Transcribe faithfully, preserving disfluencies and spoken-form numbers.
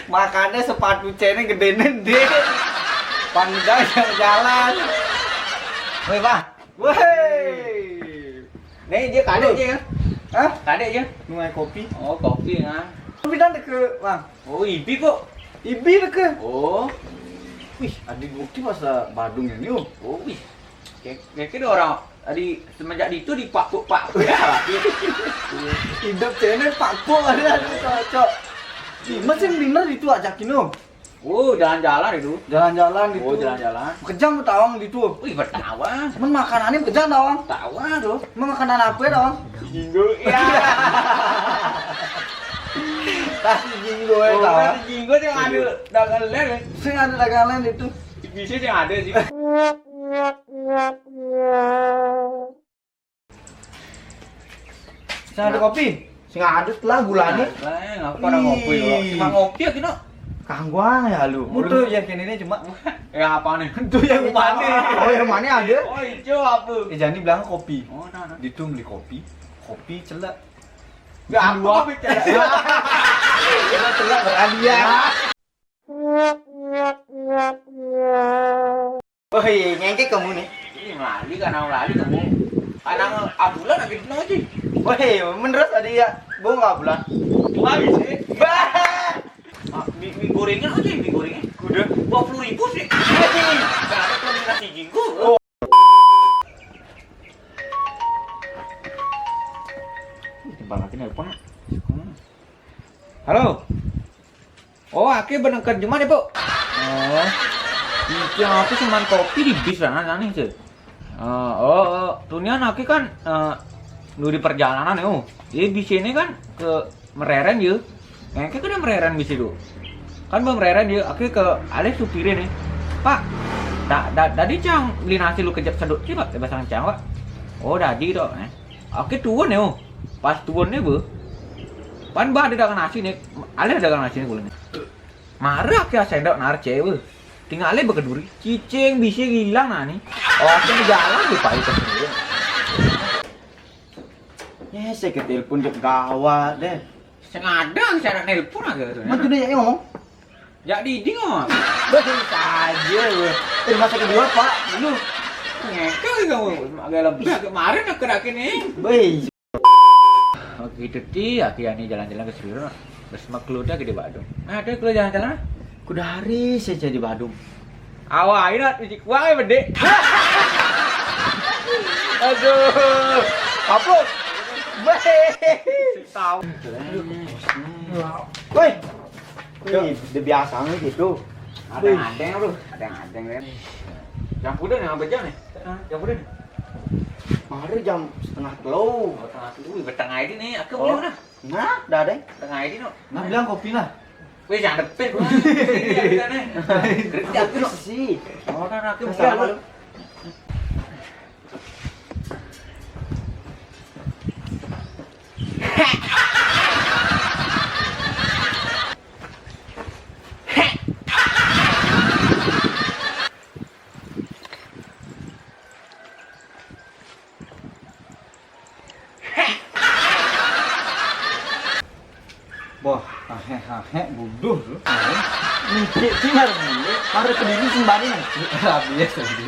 Makanya sepatu cene gedene, Dik. Pandai jalan. Woi, Bang. Woi. Nih, dia kadek aja ya. Hah? Kadek aja. Nunggu kopi. Oh, kopi, nah. Kopi dan deke, Bang. Oh, ibi kok. Ibi deke. Oh. Wih, adik bukti masa Badung ini, oh. Oh, wih. Kayak, kayak ada orang tadi semenjak itu dipakuk-pakuk ya. Hidup cene pakuk ada, cocok. Ih, masih bener itu ajakin, Om. Oh, jalan-jalan itu. Jalan-jalan gitu. Oh, jalan-jalan. Kejang tawang gitu. Wih, bertawang. Men makanannya kejang tawang. Tawang tuh. Men makanan apa ya tawang? Jinggo. Ya. Nasi jinggo ya, oh, tawang. Nasi jinggo yang ada dagangan lain, ya? Sing ada dagangan lain itu. Bisa sih ada sih. Sing ada kopi? Sing ada lah gulanya. Lah, ngapa ada ngopi lo? Ih. Cuma ngopi ya, Kino? Kangguang ya lu. Mutu ya kene ini cuma. Ya, apa nih? Itu yang mana? Oh, yang mana ada? Oh, hijau apa? Eh, jadi bilang kopi. Oh, nah, nah. Ditu beli kopi. Kopi celek. Nggak apa, kopi celek. Celek berhadiah. Woi, ngengkek kamu nih. Ini melali kan, melali kamu. Anak abulan lagi dulu aja. Woi, menurut tadi ya, bung abulan. Wah, bisa. Bah. Ah, mie, mie gorengnya aja, mie gorengnya. Udah. Dua puluh ribu sih. Gak ada tuh nasi jinggo. Oh. Bang, aku nelpon. Halo. Oh, aku berangkat Jumat ya, Bu? Oh. Itu aku cuman kopi di bis lah, aneh sih. Eh, oh, oh, tunian aku kan, eh, nu di perjalanan ya, oh. Jadi bis ini kan ke Mereren ya. Ngengke kan Mereren bis itu. Kan belum Mereren ya, aku ke alih supirnya nih. Pak, da, da, tadi cang beli nasi lu kejep sedut sih, Pak, bahasa cang, Pak. Oh, tadi tuh, eh. Aku tuan ya, oh. Pas tuan nih, Bu. Pan bah ada dagang nasi nih, alih dagang nasi nih, gue nih. Mara ke sendok nar cewek. Tinggalnya bekeduri. Cicing bisa hilang nah nih. Oh, aku jalan lupa itu sendiri. Ya, saya ke telepon dia gawat deh. Sengaja saya nelpon aja tuh. Mana tuh dia ngomong? Ya di ding ngomong. Beh, saja gue. Eh, rumah sakit dua, Pak. Lu. Ngekel kamu. Agak lebih kemarin aku nih. Beh. Oke, itu ti, aku ini jalan-jalan ke Siriro. Terus mak keluar ke di Badung. Nah, ada keluar jalan-jalan. Kuda hari saya jadi Badung. Awak ini uji kuang ya, Bede. Aduh. Apa? Beh. Tahu. Woi. Wih, udah biasa nih gitu. Ada yang adeng, bro. Ada yang adeng, kan. Yang kuda nih, apa jam nih? Yang kuda nih. Mari jam setengah telu. Oh, setengah telu. Wih, betengah ini nih. Aku boleh mana? Nah, udah ada. Tengah ini, no. Nah, bilang kopi lah. Wih, jangan depit, gua. Sini, ya, kita nih. Kerja aku, no. Sih. Oh, nah, aku bilang, lu. Wah, ahe-ahe buduh lu. Mimpi tinggal dulu. Mari ke diri sembari nih. Habis tadi.